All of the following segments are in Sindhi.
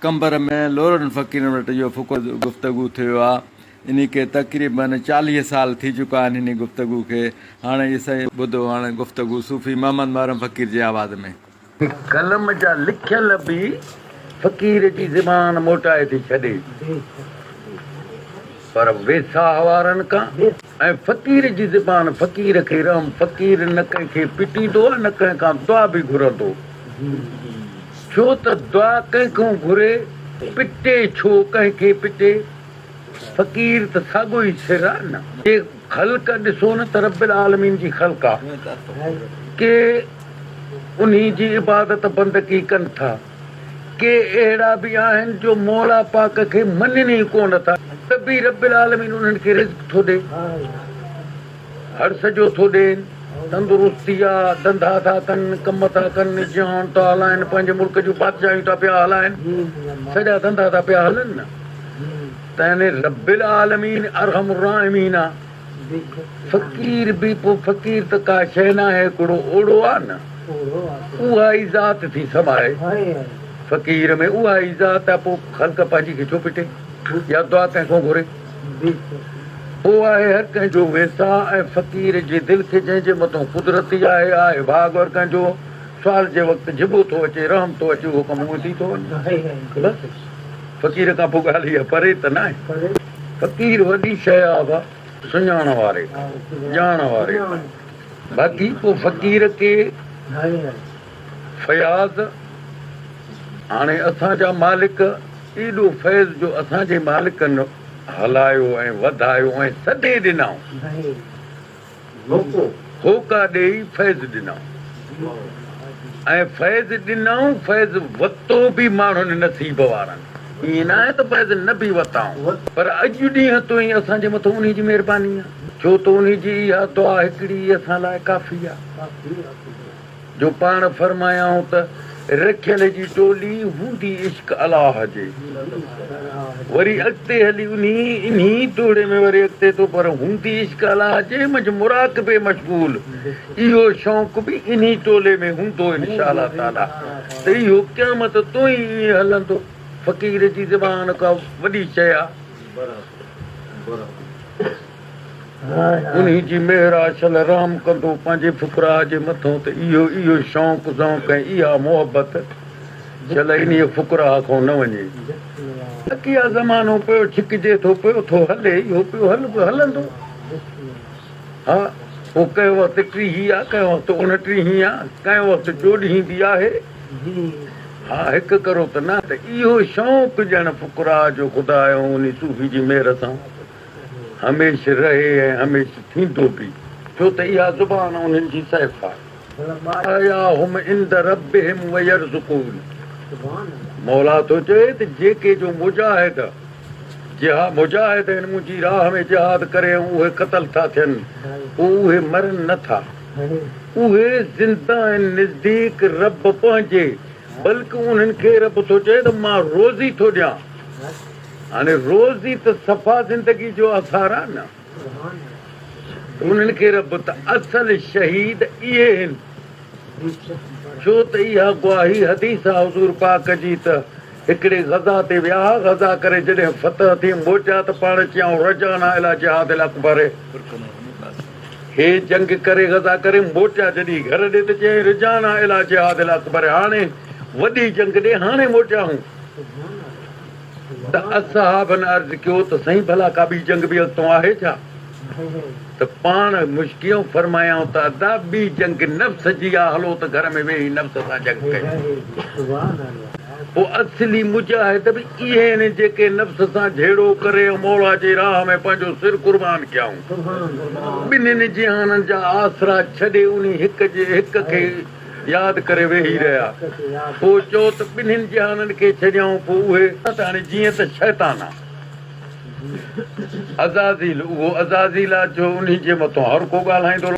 قمبر ۾ لورن فقيرن وٽ اهو فقه گفتگو ٿيو آ. انهي کي تقريباً 40 سال ٿي چڪا آهن انهي گفتگو کي. هاڻي اهي سائين ٻڌو هاڻي گفتگو صوفي محمد محرم فقير جي آواز ۾. هي قلم جا لکيل به فقير جي زبان موٽائي ٿي ڇڏي پر ويساهه وارن کان ۽ فقير جي زبان فقير کي رحم فقير نه ڪنهن کي پٽيندو آ نه ڪنهن کان دعا به گهرندو ڇو ته دعا ڪنهن کان گهري پٽي ڇو ڪنهن کي پٽي فقير ته ساڳيو ئي سر آ نه. جي خلق ڏسو نه ته رب العالمين جي خلق آ ڪي انهي جي عبادت بندگي ڪن ٿا ڪي اهڙا به آهن جو مولا پاڪ کي مڃين ئي ڪونه ٿا ته به رب العالمين انهن کي رزق ٿو ڏي هر سڄو ٿو ڏين تندرستي آ ڌنڌا ٿا ڪن ڪم ٿا ڪن جهان ٿا هلائن پنهنجي ملڪ جون بادشاهيون ٿا پيا هلائن سڄا ڌنڌا ٿا پيا هلن نه تنهن رب العالمين ارحم الراحمين آ فقير به پوء فقير ته ڪا شيء ناهي هڪڙو اوڙو آ نه اها ئي ذات ٿي سمائي فقير ۾ اها ئي ذات آ پوء خلق پنهنجي کي ڇو پٽي يا دعا ڪنهن کان گهري پوء آهي هر ڪنهن جو ويساهه ۽ فقير جي دل کي جنهن جي مٿون قدرتي آهي آهي ڀاڳ هر ڪنهن جو سوال جي وقت جهٻو ٿو اچي رحم ٿو اچي اهو ڪم اونئن ٿي ٿو وڃي بس فقير کان پوء ڳالهه اها پري ته ناهي. فقير وڏي شيء آ با سڃاڻ واري کان ڄاڻ واري کان باقي پوء فقير ڪي فياض هاڻي اسان جا مالڪ ايڏو فيض جو اسان جي مالڪن هلايو ۽ وڌايو ۽ سڏي ڏنائون. هوڪا ڏيئي فيض ڏنائون ۽ فيض ڏنائون فيض وتو به ماڻهن نصيب وارن ائين ناهي ته فيض نه به وتائون پر اڄ ڏينهن تائين اسان جي مٿان انهي جي مهرباني آهي ڇو ته انهي جي اها دعا هڪڙي ئي اسان لاء ڪافي آهي. جو پاڻ فرمايائون ته رکيل جي ٽولي هوندي عشق الله جي. وري اڳتي هلي انهي انهي ٽوڙي ۾ وري اڳتي ٿو پر هوندي عشق الله جي منجهه مراقبي مشغول اهو شوق به انهي ٽولي ۾ هوندو انشاء الله تعالي ته اهو قيامت توئين ائين هلندو. فقير جي زبان ڪا وڏي شيء آ. انهي جي مهر آ شل رحم ڪندو پنهنجي فقراء جي مٿون ته اهو اهو شوق ذوق ۽ اها محبت شل انهي فقراء کان نه وڃي. باقي آ زمانو پيو ڇڪجي ٿو پيو ٿو هلي اهو پيو هلندو ها پوء ڪنهن وقت ٽيهي آ ڪنهن وقت اڻٽيهين آ ڪنهن وقت چوڏهين به آهي ها هڪ ڪرو ته نه ته اهو شوق ڄڻ فقراء جو خدا ۽ انهي صوفي جي مهر سان هميشھ رهي ۽ هميشھ ٿيندو به، ڇو ته اها زبان انهن جي سيف آهي. احياهم عند ربهم ويرزقون مولا ٿو چئي ته جيڪي جو مجاهد جها مجاهد آهن منهنجي راهه ۾ جهاد ڪري ۽ اهي قتل ٿا ٿين پوء اهي مرن نه ٿا اهي زنده آهن نزديڪ رب پنهنجي بلڪ انهن کي رب ٿو چئي ته مان روزي ٿو ڏيان. هاڻي روزي ته صفا زندگي جو آثار آ نه. انهن کي رب ته اصل شهيد اهي هن. ڇو ته اها گواهي حديث آ حضور پاڪ جي ته هڪڙي غزا تي ويا ها، غزا ڪري جڏهن فتح ٿي موٽيا ته پاڻ چيائون رجعنا الي جهاد الاڪبر هي جنگ ڪري غزا ڪري موٽيا جڏهن گهر ڏي ته چيائين رجعنا الي جهاد الاڪبر هاڻي وڏي جنگ ڏي هاڻي موٽيا هون. ته اصحابن عرض ڪيو ته سائين ڀلا ڪا ٻي جنگ به اڳتون آهي ڇا؟ ته پاڻ مشڪيون فرمايائون ته ادا ٻي جنگ نفس جي آ هلو ته گهر ۾ ويهي نفس سان جنگ ڪيون. پوء اصلي مجاهد به اهي آهن جيڪي نفس سان جهيڙو ڪري ۽ مولا جي راهه ۾ پنهنجو سر قربان ڪيائون. ٻنهين جهانن جا آسرا ڇڏي انهي هڪ جي هڪ کي ياد ڪري ويهي رهيا. پوء چئو ته ٻنهين جهانن کي ڇڏيائون پوء اهي. ته هاڻي جيئن ته شيطان آ. عزازيل اهو عزازيل آ جو انهي جي مٿان هر ڪو ڳالهائيندو.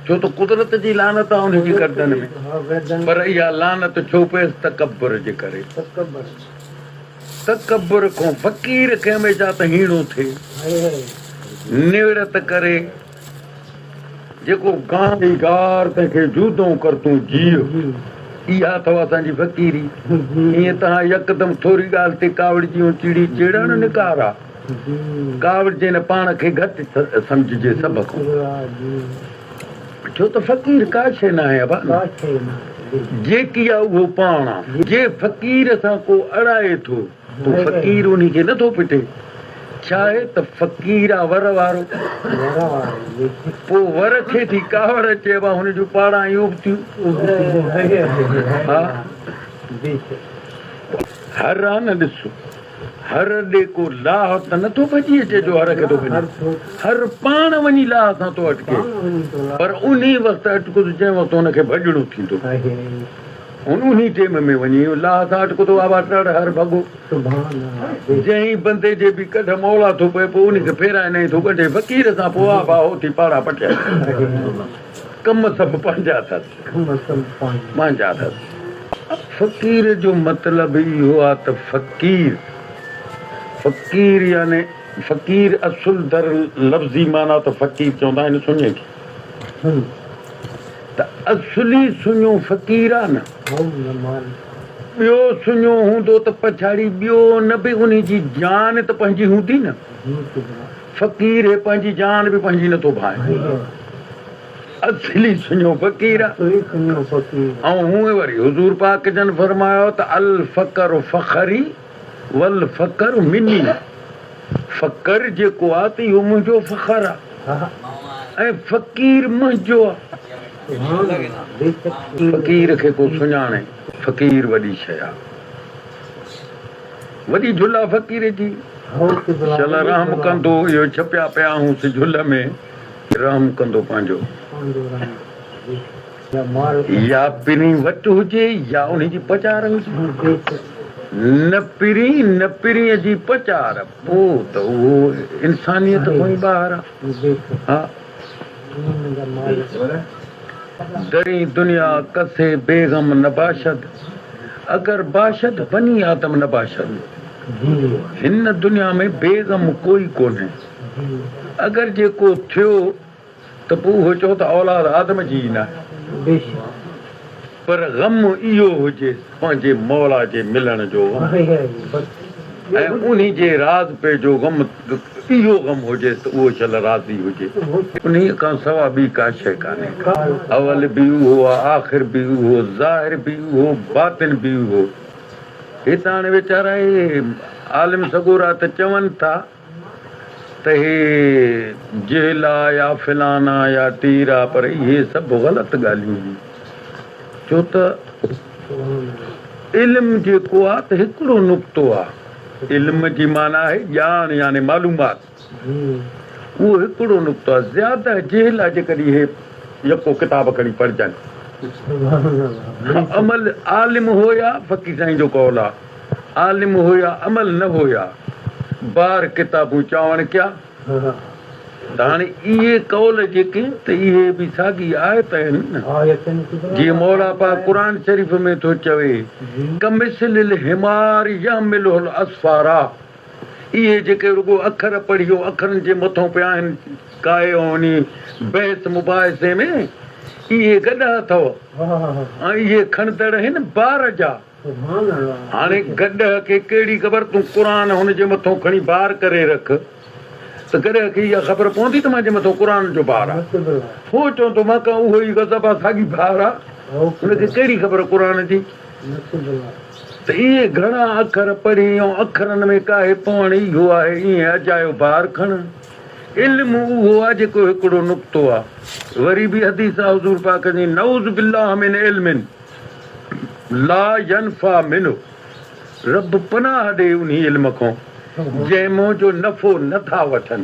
ڇو ته قدرت جي لعنت آ انهي جي گردن ۾. پر اها لعنت ڇو پيس تڪبر جي ڪري. تڪبر کان فقير کي هميشه ته هيڻو ٿئي. نوڙت ڪري. جيڪو گاهه ڏئي گار تنهن کي جودون ڪر تون جيء. اها اٿو اسان جي فقيري. ائين توهان يڪدم ٿوري ڳالهه تي ڪاوڙجي ۽ چڙي چڙڻ نڪار آ. ڪاوڙجي نه پاڻ کي گهٽ سمجهجي سڀ کان. ڇو ته فقير ڪا شيء ناهي ابا. جيڪي آ اهو پاڻ آ. جي فقير سان ڪو اڙائي ٿو. پوء فقير انهي کي نٿو پٽي. ڇا آهي ته فقير آ ور وارو. پوء ور کي ٿي ڪاوڙ اچي ابا هن جون پاڙان ائين ابتيون. ها هر آ نه ڏس هر ڏي ڪو لاهه ته نٿو ڀڄي اچي جو هر کي ٿو ڀڄي. هر پاڻ وڃي لاهه سان ٿو اٽڪي پر انهي وقت اٽڪس جنهن وقت هن کي ڀڄڻو ٿيندو. هن انهي ٽيم ۾ وڃي لاهه سان اٽڪندو آ ٽڙ هر ڀڳو. جنهن بندي جي به ڪڍ مولا ٿو پئي پوء انهي کي ڦيرائي نئين ٿو ڳنڍي فقير سان پوء آ ڀا هو ٿي پاڙا پٽيا ڪم سڀ پنهنجا اٿس پنهنجا اٿس. فقير جو مطلب اهو آ ته فقير فقير يعني فقير اصل در لفظي معنيٰ ته فقير چوندا آهن سڃي کي. ته اصلي سڃو فقير آ نه. ٻيو سڃو هوندو ته پڇاڙي ٻيو نه به انهي جي جان ته پنهنجي هوندي نه. فقير هي پنهنجي جان به پنهنجي نٿو ڀانئي. اصلي سڃو فقير آ. ۽ هونئن وري حضور پاڪ جن فرمايو ته الفقر فخري والفقر مني. فقر جيڪو آ ته اهو منهنجو فخر آ ۽ فقير منهنجو آ. فقير کي ڪو سڃاڻي. فقير وڏي شيء آ. وڏي جهل آ فقير جي. شل رحم ڪندو اهو ڇپيا پيا آهون سي جهل ۾ رحم ڪندو پنهنجو. يا پرين وٽ هجي يا انهي جي پچار هجي. نه پرين نه پرينء جي پچار پوء ته اهو انسانيت کان ئي ٻاهر آ. ها. درين دنيا ڪسي بي غم نه باشد، اگر باشد بني آدم نه باشد. هن دنيا ۾ بي غم ڪوئي ڪونهي. اگر جي ڪو ٿيو ته پوء اهو چئو ته اولاد آدم جي ئي ناهي. پر غم اهو هجيس پنهنجي مولا جي ملڻ جو غم ۽ انهي جي راضپي جو غم اهو غم هجيس ته اهو شل راضي هجي. انهيء کان سوا ٻي ڪا شيء ڪانهي. اول به اهو آ، آخر به اهو، ظاهر به اهو، باطن به اهو. هي ته هاڻي ويچارا اهي عالم سڳورا ته چون ٿا. ته هي جهل آ يا فلانا يا ٽير آ پر اهي سڀ غلط ڳالهيون هيون ڇو ته علم جيڪو آ ته هڪڙو نقطو آ علم جي معنيٰ آهي ڄاڻ يعني معلومات اهو هڪڙو نقطو آ زياده جهل آ جيڪڏهن اهي يڪو ڪتاب کڻي پڙهجن عمل عالم هو يا فقير سائين جو قول آ. عالم هيا عمل نه هيا، بار ڪتابون چاوڻ ڪيا. ته هاڻي اهي قول جيڪي ته اهي به ساڳي آيت آهن نه، جيئن مولا پاڪ قرآن شريف ۾ ٿو چوي، ڪمثل الحمار يحمله الاسفارا، اهي جيڪي رڳو اکر پڙهي ۽ اکرن جي مٿون پيا آهن ڪاهي ۽ انهي بحث مباحثي ۾، اهي گڏهه اٿو ۽ اهي کڻندڙ آهن بار جا. هاڻي گڏهه کي ڪهڙي خبر تون قرآن هن جي مٿون کڻي بار ڪري رک ته گڏهه کي اها خبر پوندي ته مانجي مٿون قرآن جو بار آ. هو چوندو مان ڪا اهو ئي غضب آ ساڳي بار آ. هن کي ڪهڙي خبر قرآن جي. ته اهي گهڻا اکر پڙهي ۽ اکرن ۾ ڪاهي پوڻ اهو آهي ائين اجايو بار کڻڻ. علم اهو آ جيڪو هڪڙو نقطو آ. وري به حديث آ حضور پاڪ جي نعوذ بالله من علم. لا ينفع منه، رب پناهه ڏي انهي علم کان جنهن مان جو نفعو نه ٿا وٺن.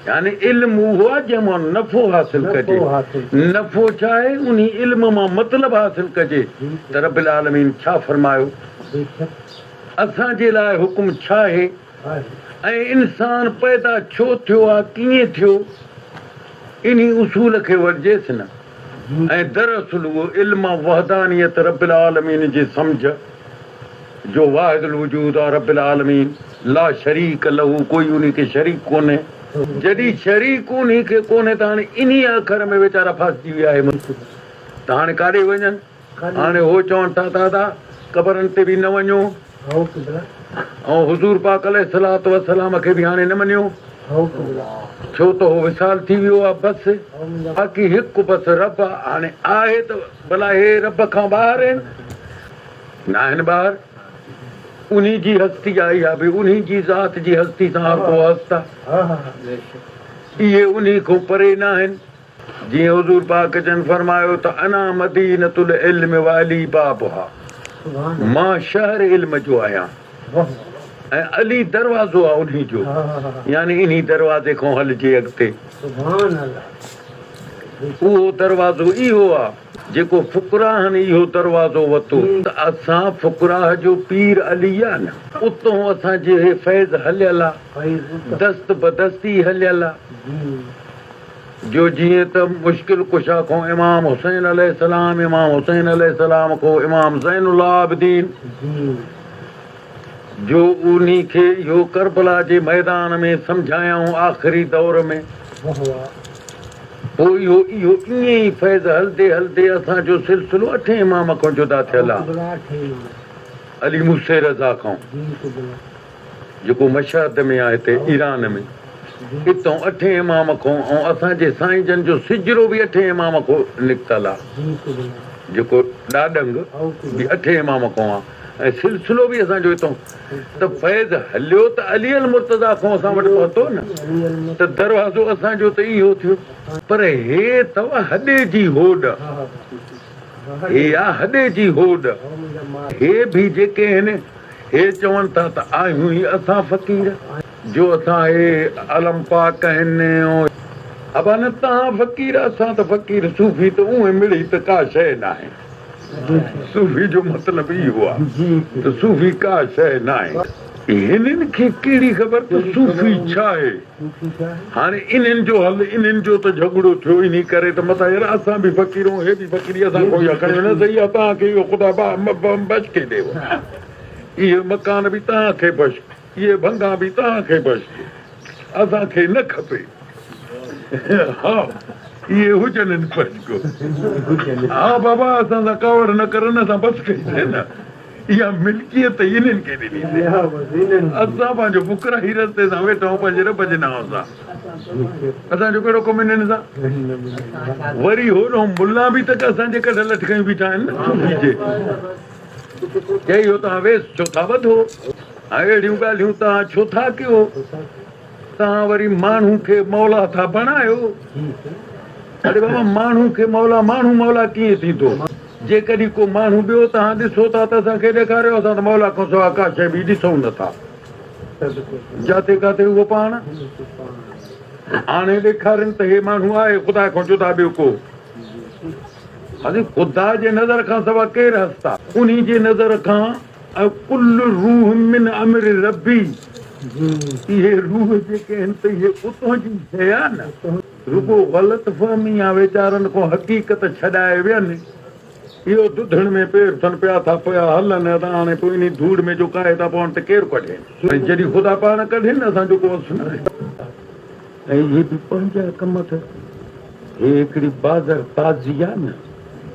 يعني علم اهو آهي جنهن مان نفعو حاصل ڪجي. نفعو ڇا آهي؟ انهي علم مان مطلب حاصل ڪجي ته رب العالمين ڇا فرمايو؟ اسان جي لاء حڪم ڇا آهي؟ ۽ انسان پيدا ڇو ٿيو آهي؟ ڪيئن ٿيو؟ انهي اصول کي وٺجيس نه. ۽ دراصل اهو علم وحدانيت رب العالمين جي سمجهه جو واحد الوجود آ رب العالمين لا شريڪ له ڪوئي انهي کي شريڪ ڪونهي جڏهن شريڪ انهي کي ڪونهي ته هاڻي انهي اکر ۾ ويچارا ڦاسجي ويا آهي ته هاڻي ڪاڏي وڃن. هاڻي هو چون ٿا ته ادا قبرن تي به نه وڃو ۽ حضور پاڪ عليه الصلوة والسلام کي به هاڻي نه مڃيو ڇو ته هو وصال ٿي ويو آ بس باقي هڪ بس رب آ هاڻي آهي ته ڀلا هي رب کان ٻاهر آهن ناهن ٻاهر انهي جي هستي آ اها به انهي جي ذات جي هستي سان هر ڪو هست آ اهي انهي کان پري ناهن. جيئن حضور پاڪ جن فرمايو ته انا مدينة العلم وعلي بابها مان شهر علم جو آهيان ۽ علي دروازو آهي انهي جو يعني انهي دروازي کان هلجي اڳتي اهو دروازو اهو آهي جيڪو فقراهن اهو دروازو وتو ته اسان فقراهه جو پير علي آهي نه اتهون اسان جي هي فيض هليل آهي دست بدست ئي هليل آهي. جو جيئن ته مشڪل ڪشا کان امام حسين عليه السلام، امام حسين عليه السلام کان امام زين العابدين، جو انهي کي اهو ڪربلا جي ميدان ۾ سمجهايائون آخري دور ۾، پوء اهو اهو ائين ئي فيض هلدي هلدي اسان جو سلسلو اٺين امام کان جدا ٿيل آ، علي موسي رضه کان. جيڪو مشهد ۾ آهي هتي ايران ۾ اتئون اٺين امام کون ۽ اسان جي سائين جن جو سجرو به اٺين امام کون نڪتل آ جيڪو ڏاڏنگ به اٺين امام کون آ ۽ سلسلو به اسان جو اتئون ته فيض هليو ته علي المرتضيٰ کون اسان وٽ پهتو نه ته دروازو اسان جو ته اهو ٿيو پر هي اٿو هڏي جي هوڏ هي آ هڏي جي هوڏ هي به جيڪي هن هي چون ٿا ته آهيون ئي اسان فقير. جو اسان هي علم پاڪ آهن ۽. ابا نه توهان فقير اسان ته فقير صوفي ته اونهي مڙئي ته ڪا شيء ناهي. صوفي جو مطلب اهو آهي ته صوفي ڪا شيء ناهي. هنن کي ڪهڙي خبر ته صوفي ڇا آهي. هاڻي انهن جو حل انهن جو ته جهڳڙو ٿيو انهي ڪري ته متان يار اسان به فقير آهيون هي به فقير اسان کان اها کڻي نه سهي اها توهان کي اهو خدا بخش کي ڏيو اهي مڪان به توهان کي بخش اهي ڀنگا به توهان کي بخش اسان کي نه کپي ها اهي هجن بخش ها بابا اسان سان ڪاوڙ نه ڪرن اسان بس ڪئي سي نه. اها ملڪيت ئي انهن کي ڏني سي. اسان پنهنجو فقرائي رستي سان ويٺا آهيون پنهنجي رب جي نانء سان. اسان جو ڪهڙو ڪم انهن سان؟ وري هوڏانهن ملا به ته اسان جي ڪڍ لٺ کنيون بيٺا آهن نه صوفي جي. چئي اهو توهان ويس ڇو ٿا ٻڌو ۽ اهڙيون ڳالهيون توهان ڇو ٿا ڪيو؟ توهان وري ماڻهو کي مولا ٿا بڻايو. اڙي بابا ماڻهو کي مولا ماڻهو مولا ڪيئن ٿيندو؟ جيڪڏهن ڪو ماڻهو ٻيو توهان ڏسو ٿا ته اسان کي ڏيکاريو، اسان ته مولا کان سواء ڪا شيء ٻي ڏسون نه ٿا. جاتي ڪاٿي اهو پاڻ آڻي ڏيکارين ته هي ماڻهو آهي خدا کان جدا ٻيو ڪو. حضرت خدا جي نظر کان سواء ڪير هست آ؟ انهي جي نظر کان ۽ ڪل روح من امر ربي اهي روح جيڪي آهن ته اهي اتان جي شيء آ نه. رڳو غلط فهمي يا ويچارن کان حقيقت ڇڏائي وين. اهو ڌڌڻ ۾ پير ٿن پيا ٿا پيا هلن ادا هاڻي پوء انهي ڌوڙ ۾ جو ڪاهي ٿا پون ته ڪير ڪڍين. ۽ جڏهن خدا پاڻ ڪڍين اسان جو ڪو وس ناهي. ۽ اهي به پنهنجا ڪم اٿس. هي هڪڙي بازر تازي آ نه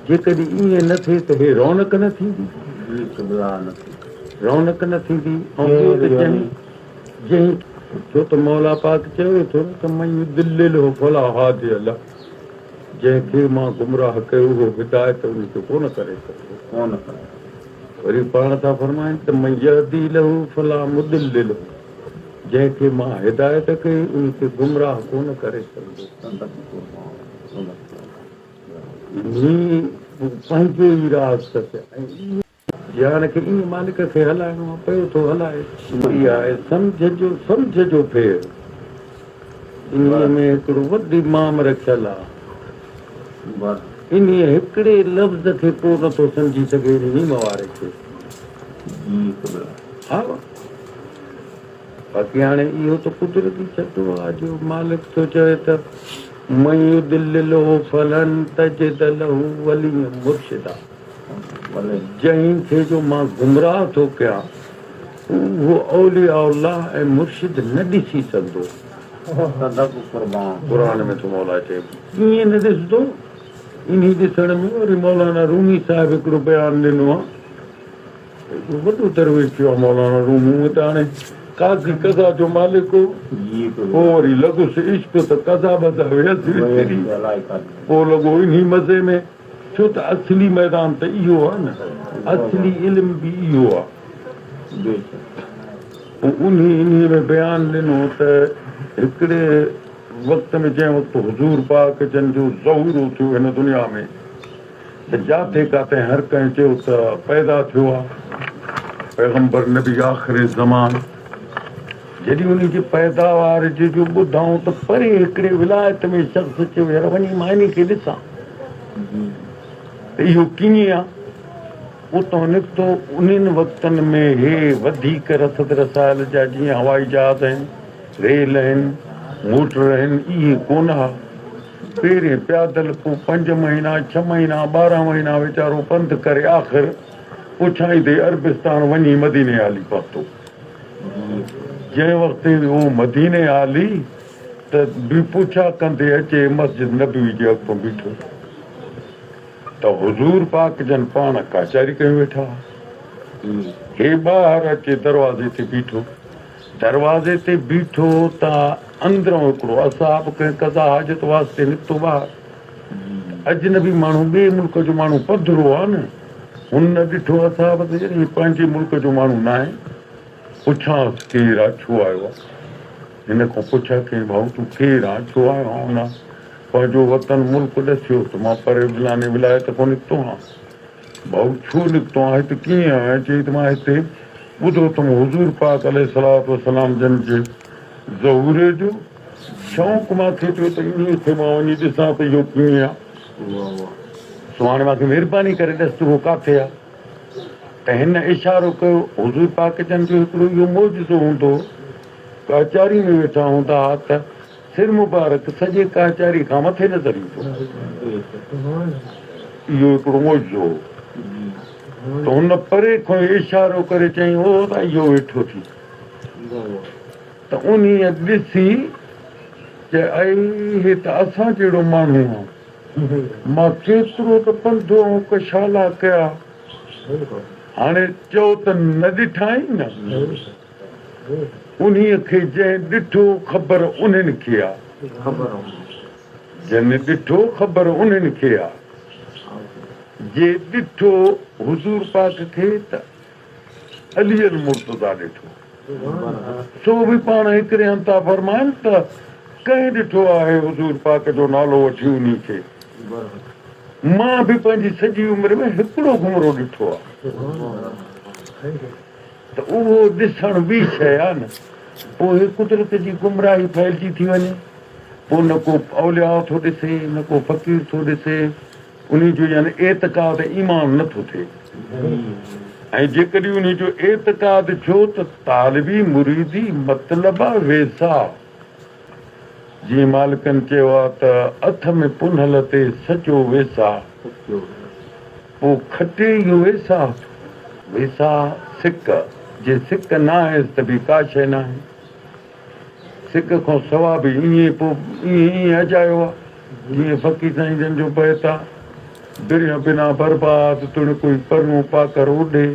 جيڪڏهن ائين نه ٿئي ته هي رونق نه ٿيندي. رونق نه ٿيندي ۽ ٻيو ته جنهن جنهن ڇو ته مولا پاڪ چوي ٿو نه ته من يضلله فلا هادي له جنهن کي مان گمراهه ڪيو اهو هدايت ان کي ڪونه ڪري سگهندو. وري پاڻ ٿا فرمائن ته من يهدي له فلا مضل له جنهن کي مان هدايت ڪئي ان کي گمراهه ڪونه ڪري سگهندو. انهي پنهنجو ئي راز اٿس ۽ جهان کي ائين مالڪ کي هلائڻو آ، پيو ٿو هلائي. اها آهي سمجهه جو سمجهه جو ڦير. انهيء ۾ هڪڙو وڏي مام رکيل آ. انهيء هڪڙي لفظ کي ڪو نه ٿو سمجهي سگهي ان ميم واري کي. ها باقي هاڻي اهو ته قدرتي ڇٽو آ جو مالڪ ٿو چوي ته من يضلله فلن تجد له وليا مرشدا. جنهن کي جو مان گمراهه ٿو ڪيان، اهو اولياء الله ۽ مرشد نه ڏسي سگهندو. قرآن ۾ ٿو مولا چئي، ڪيئن نه ڏسندو؟ انهي ڏسڻ ۾ وري مولانا رومي صاحب هڪڙو بيان ڏنو آ. هڪڙو وڏو درويش ٿيو آ مولانا روم هونء ته هاڻي قاضي قضا جو مالڪ هو. پوء وري لڳس عشق ته قضا بضا ويس وسري. پوء لڳو انهي مزي ۾. ڇو ته اصلي ميدان ته اهو آ نه. اصلي علم به اهو آ. پوء انهي انهي ۾ بيان ڏنو ته هڪڙي وقت ۾ جنهن وقت حضور پاڪ جن جو ظهورو ٿيو هن دنيا ۾ ته جاٿي ڪاٿي هر ڪنهن چيو ته پيدا ٿيو آ پيغمبر نبي آخر زمان. جڏهن انهي جي پيداوار جي جو ٻڌائون ته پري هڪڙي ولايت ۾ شخص چيو يار وڃي مان انهي کي ڏسان ته اهو ڪيئن آ. اتان نڪتو. انهن وقتن ۾ هي وڌيڪ رسد رسائل جا جيئن هوائي جهاز آهن، ريل آهن، موٽر آهن، اهي ڪونه ها. پهرين پيادل پوء پنج مهينا، ڇهه مهينا، 12 مهينا ويچارو پنڌ ڪري آخر پڇائيندي عربستان وڃي مديني عالي پهتو. جنهن وقت هو مديني عالي ته به پڇا ڪندي اچي مسجد نبوي جي اڳتون بيٺو. ته حضور پاڪ جن پاڻ ڪچهري ڪيون ويٺا ها. هي ٻاهر اچي دروازي تي بيٺو. دروازي تي بيٺو ته اندرئون هڪڙو اصحاب ڪنهن قضا حاجت واسطي نڪتو ٻاهر. ته اجنبي ماڻهو ٻئي ملڪ جو ماڻهو پڌرو آ نه. هن نه ڏٺو اصحاب ته يار هي پنهنجي ملڪ جو ماڻهو ناهي. پڇانس ڪير آ ڇو آيو آ. هن کان پڇا ڪيائين ڀائو تون ڪير آن ڇو آيو آن؟ هن پنهنجو وطن ملڪ ڏسيو ته مان پري فلاني ولايت کان نڪتو آهيان. ڀائو ڇو نڪتو آهين هت ڪيئن آيو آهين؟ چيائين ته مان هتي ٻڌو اٿم حضور پاڪ عليه الصلوة والسلام جن جي ظهوري جو شوق مان کي پيو ته انهيء کي مان وڃي ڏسان ته اهو ڪيئن آهي. سو هاڻي مان کي مهرباني ڪري ڏس ته اهو ڪاٿي آهي. ته هن اشارو ڪيو، حضور پاڪ جن جو هڪڙو اهو معجزو هوندو هو، ڪاچاري ۾ ويٺا هوندا ها ته سر مبارڪ سڄي ڪاچاري کان مٿي نظر ايندو هو. اهو هڪڙو معجزو هو. ته هن پري کان ئي اشارو ڪري چيائين، او ته اهو ويٺو ٿي. ته انهيء ڏسي چيو، اي هي ته اسان جهڙو ماڻهو آ. مان ڪيترو ته پنڌ ۽ ڪشالا ڪيا، هاڻي چئو ته نه ڏٺائين نه؟ انهيء کي جنهن ڏٺو خبر انهن کي آ. جن ڏٺو خبر انهن کي آ. جي ڏٺو حضور پاڪ کي ته علي المرتضيٰ ڏٺو. سو به پاڻ هڪڙي هنڌ ٿا فرمائن ته ڪنهن ڏٺو آهي حضور پاڪ جو نالو وٺي انهي کي؟ مان به پنهنجي سڄي عمر ۾ هڪڙو گهمرو ڏٺو آهي. ته اهو ڏسڻ ٻي شيء آهي نه. پوء هي قدرت جي گمراهي ڦهلجي ٿي وڃي. پوء نه ڪو اولياء ٿو ڏسي، نه ڪو فقير ٿو ڏسي. انهي جو يعني اعتقاد ايمان نه ٿو ٿئي ۽ جيڪڏهن انهي جو اعتقاد ٿيو ته طالبي مريدي مطلب آ ويساهه جيئن مالڪن چيو آ ته اٿ ۾ پنهل تي سچو ويساهه پوء کٽي اهو ويساهه ٿو. ويساهه سڪ، جي سڪ ناهيس ته به ڪا شيء ناهي. سڪ کان سوا به ائين پوء ائين ائين اجايو آ، جيئن فقير سائين جن جو بيت آ، برهه بنا برباد تڻ ڪوئي پرون پاڪر اڏي،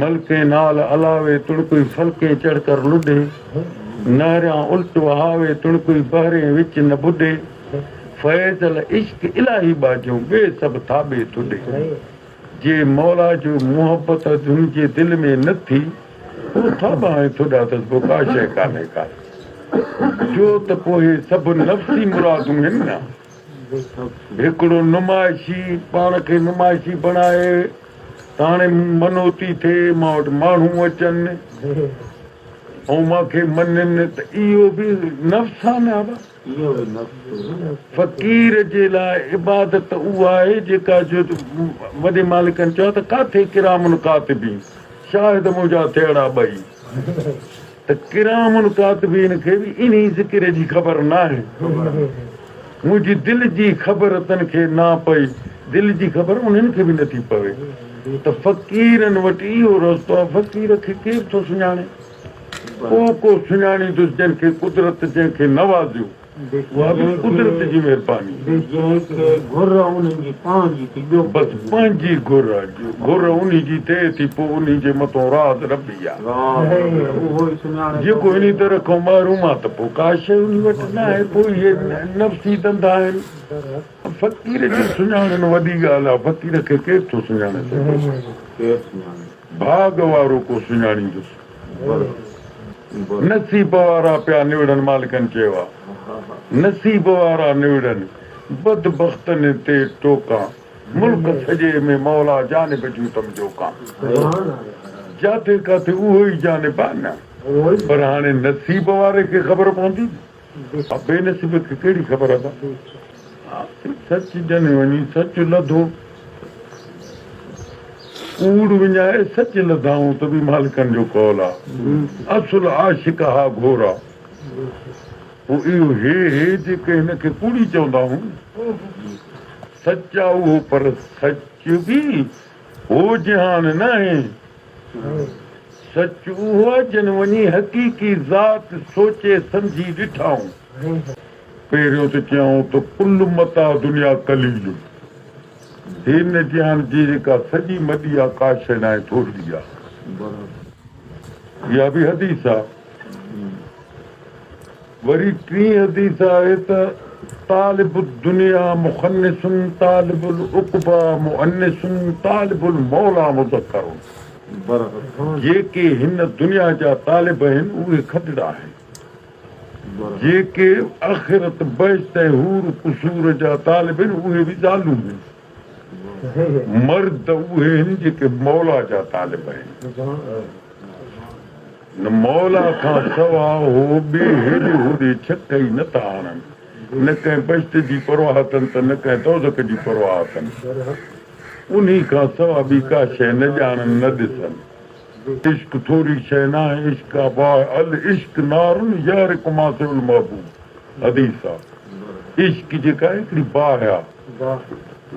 ملڪين نال الاوي تڻ ڪوئي فلڪين چڙهه ڪر لڏي، نهريان الٽ وهاوي تڻ ڪوئي بحرين وچ نه ٻڏي، فيضل عشق الاهي ٻاجهون ٻي سڀ ٿاٻي ٿڏي. جي مولا جو محبت هن جي دل ۾ نه ٿي، پوء ٿاٻا ۽ ٿڏا اٿس، پوء ڪا شيء ڪانهي ڪا. جو ته پوء هي سڀ نفسي مرادون هن نه. هڪڙو نمائشي، پاڻ کي نمائشي بڻائي ته هاڻي منوتي ٿئي، مان وٽ ماڻهو اچن ۽ مان کي مڃين ته اهو به نفس آهي نه ابا. فقير جي لاء عبادت اها آهي جيڪا جو وڏي مالڪن چيو ته ڪاٿي ڪرام ڪاتبين شاهد منهنجا ٿيڙا ٻئي ته ڪرام ڪاتبين کي به انهي ذڪر جي خبر ناهي منهنجي دل جي خبر تن کي نه پئي دل جي خبر انهن کي به نٿي پوي ته فقيرن وٽ اهو رستو آهي فقير کي ڪير ٿو سڃاڻي ڪو ڪو سڃاڻيندس جنهن کي قدرت جنهن کي نوازيو. اها به قدرت جي مهرباني. جنهن کي گهر انهي جي پنهنجي ٿي ٻيو بس پنهنجي گهر گهر انهي جي ٿئي ٿي پوء انهي جي مٿون راز ربي آ. جيڪو انهي طرح کان محروم آ ته پوء ڪا شيء انهي وٽ ناهي پوء اهي نفسي ڌنڌا آهن. فقير جي سڃاڻڻ وڏي ڳالهه آ فقير کي ڪير ٿو سڃاڻي سگهي. ڀاڳ وارو ڪو سڃاڻيندس. نصيب وارا پيا نوڙن مالڪن چيو آ نصيب وارا نوڙن بدبختن تي ٽوڪان ملڪ سڄي ۾ مولا جانب جون تم جوڪان جاٿي ڪاٿي اهو ئي جانب آ نه پر هاڻي نصيب واري کي خبر پوندي نه بي نصيب کي ڪهڙي خبر ادا سچ جنهن وڃي سچ لڌو ڪوڙ وڃائي سچ لڌائون ته به مالڪن جو قول آ اصل عاشق ها گهور آ پوء اهو هي هي جيڪي هن کي ڪوڙي چوندا هون سچ آ اهو پر سچ به هو جهان ناهي سچ اهو آ جن وڃي حقيقي ذات سوچي سمجهي ڏٺائون. پهريون ته چيائون ته ڪل متاع دنيا قليل، هن جهان جي جيڪا سڄي مڏي آ ڪا شيء ناهي ٿورڙي آ. اها به حديث آ. وري ٽين حديث آهي ته طالب الدنيا مخنث طالب العقبيٰ مؤنث طالب الموليٰ مذڪر، جيڪي هن دنيا جا طالب آهن اهي کدڙا آهن. جيڪي آخرت، بهشت ۽ حور قصور جا طالب آهن اهي به زالون آهن. مرد اهي آهن جيڪي مولا جا طالب آهن. نه مولا کان سوا هو ٻي هيڏي هوڏي ڇڪ ئي نه ٿا آڻن. نه ڪنهن بهشت جي پرواهه اٿن ته نه ڪنهن دوزخ جي پرواهه اٿن. انهي کان سوا ٻي ڪا شيء نه ڄاڻن نه ڏسن. عشق ٿوري شيء ناهي، عشق آ باهه، العشق نار يحرق ما سوي المحبوب، حديث آ، عشق جيڪا آهي هڪڙي باهه آ،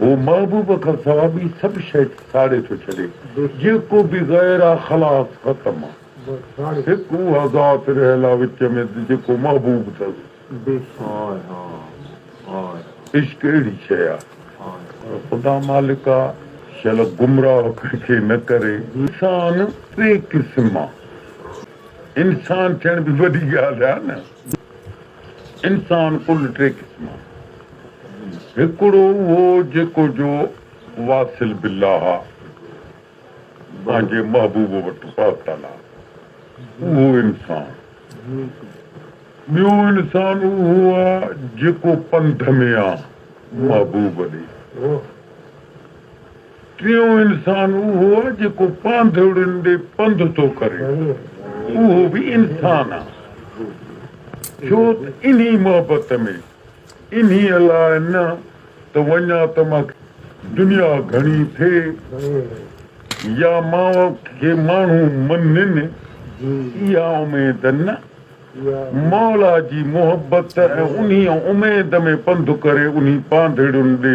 هو محبوب کان سوا ٻي سڀ شيء ساڙي ٿو ڇڏي، جيڪو به غير آ خلاص ختم آ، هڪ اها ذات رهيل آ وچ ۾ جيڪو محبوب اٿس. عشق اهڙي شيء آ. خدا مالڪ آ، شل گمراهه ڪنهن کي نه ڪري. انسان ٽي قسم آ. انسان ٿيڻ به وڏي ڳالهه آ نه. انسان ڪل ٽي قسم آ. هڪڙو اهو جيڪو جو واصل بالله آ. پنهنجي محبوب وٽ پهتل آ. اهو انسان. ٻيو انسان اهو آ جيڪو پنڌ ۾ آ محبوب ڏي. ٽيون انسان اهو آ جيڪو پانڌڙين ڏي پنڌ ٿو ڪري. اهو به انسان آ. ڇو ته انهي محبت ۾ انهيء لاء نه ته وڃان ته مان کي دنيا گهڻي ٿئي يا مان کي ماڻهو مڃين، اها اميد نه. مولا جي محبت ۽ انهيء اميد ۾ پنڌ ڪري انهي پانڌيڙن ڏي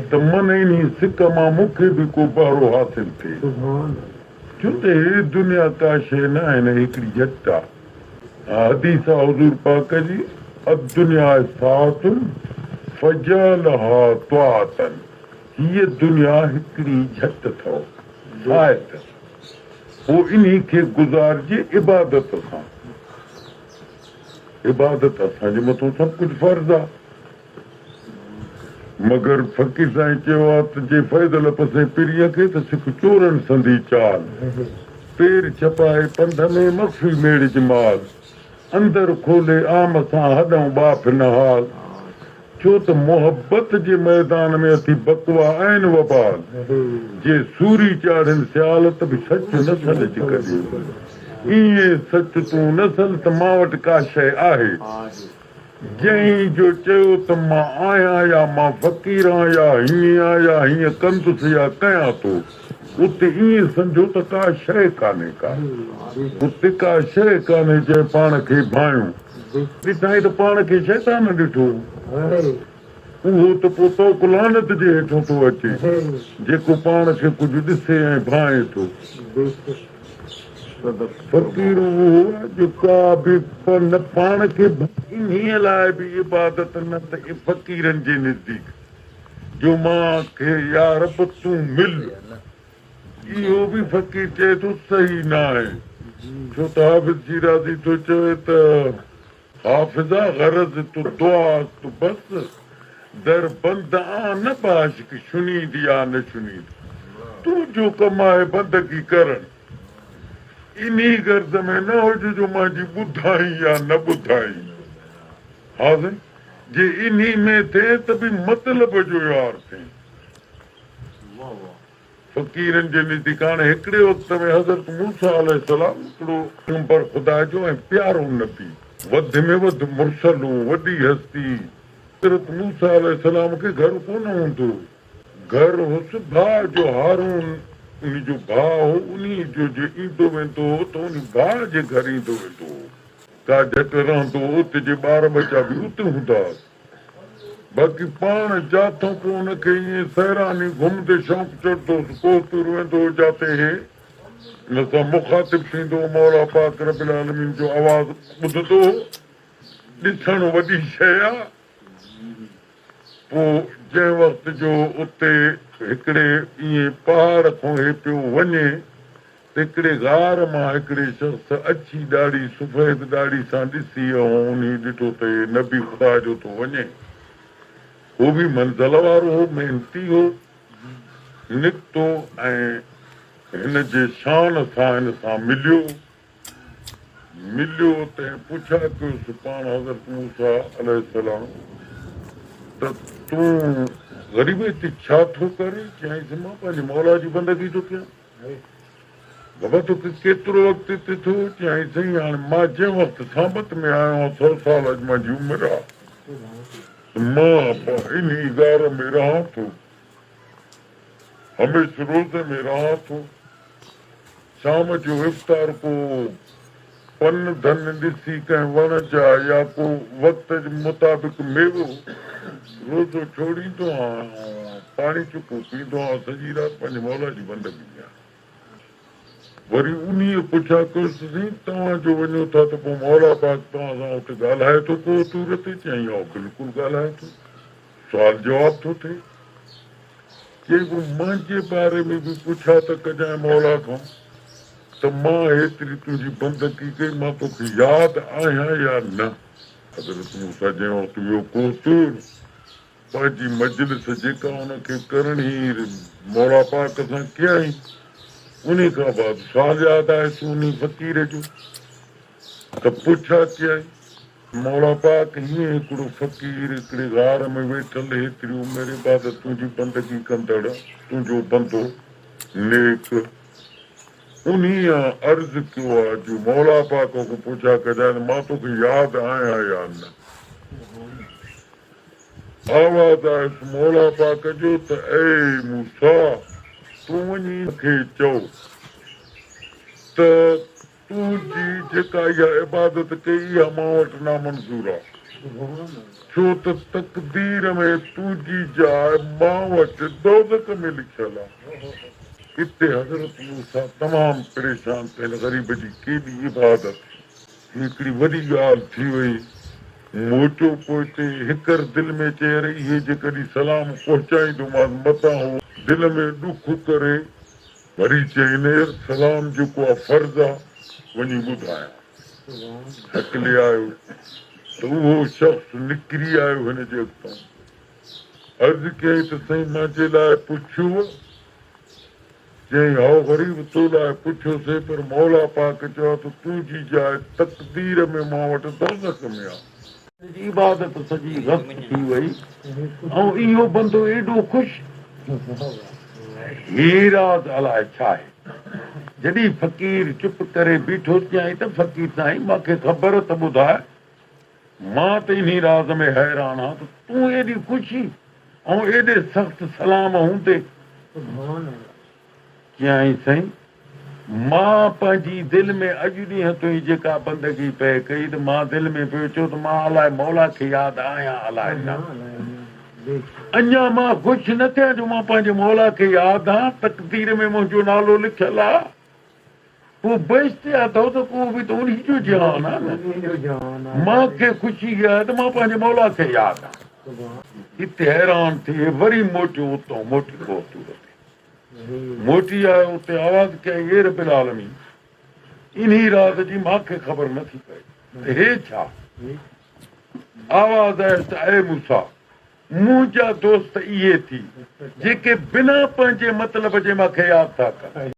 ته من انهي سڪ مان مون کي به ڪو بهرو حاصل ٿئي. ڇو ته هي دنيا ڪا شيء نه آهي نه هڪڙي جهٽ آ. حديث آ حضور پاڪ جي، الدنيا ساعت فجعلها طاعة هيء دنيا هڪڙي جهٽ اٿئو، ساعت، پوء انهي کي گذارجي عبادت سان. عبادت اسان جي مٿون سڀ ڪجهه فرض آ. مگر فقير سائين چيو آ ته جي فيض لپسين پرينء کي ته سک چورن سندي چال. پير ڇپائي پنڌ ۾ مخفي ميڙج مال. اندر کولي عام سان هڏئون ٻاڦ نه حال. ڇو ته محبت جي ميدان ۾ اٿي بڪوا عين وبال. جي سوري چاڙهين سيال ته به سچ نه سڏج ڪڏهن. ايئن سچ تون نه سڏ ته مان وٽ ڪا شيء آهي. جنهن جو چيو ته مان آهيان يا مان فقير آهيان يا هيئن آهيان يا هيئن ڪندس يا ڪيان ٿو، اتي ائين سمجهو ته ڪا شيء ڪانهي ڪا. اتي ڪا شيء ڪانهي جنهن پاڻ کي ڀانئيو. ڏٺائين ته پاڻ کي شيطان ڏٺو. اهو ته پوء طوق لعنت جي هيٺون ٿو اچي، جيڪو پاڻ کي ڪجهه ڏسي ۽ ڀانئي ٿو. فقير اهو آهي جو ڪا به نه پاڻ کي انهيء لاء به عبادت نه ته فقيرن جي نزديڪ جو مان کي يا رب تون مل اهو به فقير چئي ٿو صحيح ناهي ڇو ته حافظ شيرازي ٿو چوي ته. حافظا غرض تو دعا است بس در بند آن نه باش که شنيد يا نه شنيد تنهنجو ڪم آهي بندگي ڪرڻ انهي غرض ۾ نه هج جو مانجي ٻڌائين يا نه ٻڌائين ها سائين جي انهي ۾ ٿئين ته به مطلب جو يار ٿئين. فقيرن جي نزديڪ هاڻي هڪڙي وقت ۾ حضرت موسيٰ عليه السلام هڪڙو پيغمبر خدا جو ۽ پيارو نبي، وڌ ۾ وڌ مرسل هو، وڏي هستي. حضرت موسيٰ عليه السلام کي گهر ڪونه هوندو هو. گهر هوس ڀاء جو هارون انهي جو ڀاء هو، انهي جو جي ايندو ويندو هو ته انهي ڀاء جي گهر ايندو ويندو هو. ڪا جهٽ رهندو هو، اتي جي ٻار ٻچا به اتي هوندا هئس. باقي پاڻ جاٿون پوء ان کي ائين سيراني گهمندي شوق چڙهندو هوس، ڪوهه طور ويندو هو جاتي هي ان سان مخاطب ٿيندو هو، مولا پاڪ رب العالمين جو آواز ٻڌندو هو، ڏسڻ وڏي شيء آ. پوء جنهن وقت جو اتي هڪڙي ائين پهاڙ کان هي پيو وڃي ته هڪڙي غار مان هڪڙي شخص اڇي ڏاڙهي سفيد ڏاڙهي سان ڏسي ۽ انهي ڏٺو ته هي نبي خدا جو ٿو وڃي. هو به منزل وارو هو، محنتي هو. نڪتو ۽ هن جي شان سان هن سان مليو. مليو تنهن پڇا ڪيس پاڻ حضرت موسيٰ عليه السلام ته تون غريب هتي ڇا ٿو ڪرين؟ چيائينس مان پنهنجي مولا جي بندگي ٿو ڪيان. بابا توکي ڪيترو وقت هتي ٿيو؟ چيائين سائين هاڻي مان جنهن وقت سانبت ۾ آيو آهيان سو سال اڄ منهنجي عمر آهي ته مان انهي غار ۾ رهان ٿو هميشھ روزي ۾ رهان ٿو. شام جو افطار ڪو پن ڌن ڏسي ڪنهن وڻ جا يا ڪو وقت جي مطابق ميوو روزو ڇوڙيندو آهيان ۽ پاڻي چڪو پيئندو آهيان سڄي رات پنهنجي مولا جي بندگي ۾ آهيان. وري انهيء پڇا ڪيس ته سائين توهان جو وڃو ٿا ته پوء مولا پاڪ توهان سان اتي ڳالهائي ٿو ڪوهه طور تي؟ چيائين هائو بلڪل ڳالهائي ٿو. سوال جواب ٿو ٿئي. چيائين پوء منهنجي باري ۾ به پڇا ته ڪجانء مولا کان ته مان هيتري تنهنجي بندگي ڪئي مان توکي ياد آهيان يا نه؟ حضرت موسيٰ جنهن وقت ويو ڪوهه طور پنهنجي مجلس جيڪا ان کي ڪرڻي هئي مولا پاڪ سان ڪيائين انهي کان بعد سوال ياد آيس انهي فقير جو ته پڇا ڪيائين. مولا پاڪ هيئن هڪڙو فقير هڪڙي غار ۾ ويٺل هيتري عمر عبادت تنهنجي بندگي ڪندڙ تنهنجو بندو نيڪ انهيء عرض ڪيو آ جو مولا پاڪ کان پڇا ڪجانء ته مان توکي ياد آهيان يا نه؟ آواز آيس مولا پاڪ جو ته اي موسيٰ! تون وڃي ان کي چئو ته تنهنجي جيڪا اها عبادت ڪئي اها مان وٽ نامنظور آ، ڇو ته تقدير ۾ تنهنجي جاء مان وٽ دوزخ ۾ لکيل آ. اتي حضرت موسيٰ تمام پريشان ته هن غريب جي ڪيڏي عبادت، هي هڪڙي وڏي ڳالهه ٿي وئي. موٽيو پوئتي هيڪر دل ۾ چئي اري اهي جيڪڏهن سلام پهچائيندومانس متان هو دل ۾ ڏک ڪري. وري چيائين يار سلام جيڪو آ فرض آ وڃي ٻڌايان. هڪلي آيو ته اهو شخص نڪري آيو هن جي اڳتان. عرض ڪيائين ته سائين مانجي لاء پڇيوء؟ چيائين هائو غريب تو لاء پڇيوسين پر مولا پاڪ چيو آ ته تنهنجي جاء تقدير ۾ مان وٽ دوزخ ۾ آ. هن جي عبادت سڄي غرق ٿي وئي ۽ اهو بندو ايڏو خوش. هي راز الائي ڇا آهي؟ جڏهن فقير چپ ڪري بيٺو چيائين ته فقير سائين مان کي خبر ته ٻڌاء مان ته انهي راز ۾ حيران آهيان ته تون ايڏي خوشي ۽ ايڏي سخت سلام هوندي چيائين، سائين! مان پنهنجي دل ۾ اڄ ڏينهن تائين جيڪا بندگي پئي ڪئي ته مان دل ۾ پيو چيو ته مان الائي مولا کي ياد آهيان الائي نه. اڃا مان خوش نه ٿيان جو مان پنهنجي مولا کي ياد آهيان، تقدير ۾ منهنجو نالو لکيل آهي. پوء بهشت يا دوزخ اهو به ته انهي جو جهان آهي نه. مان کي خوشي اها آهي ته مان پنهنجي مولا کي ياد آهيان. اتي حيران ٿي وري موٽيو اتان موٽي ڪوهه طور تي موٽي آيو اتي آواز ڪيائين اي رب العالمين انهي راز جي مان کي خبر نه ٿي پئي ته هي ڇا؟ آواز آيس ته اي موسيٰ! منهنجا دوست اهي ٿي جيڪي بنا پنهنجي مطلب جي مان کي ياد ٿا ڪن.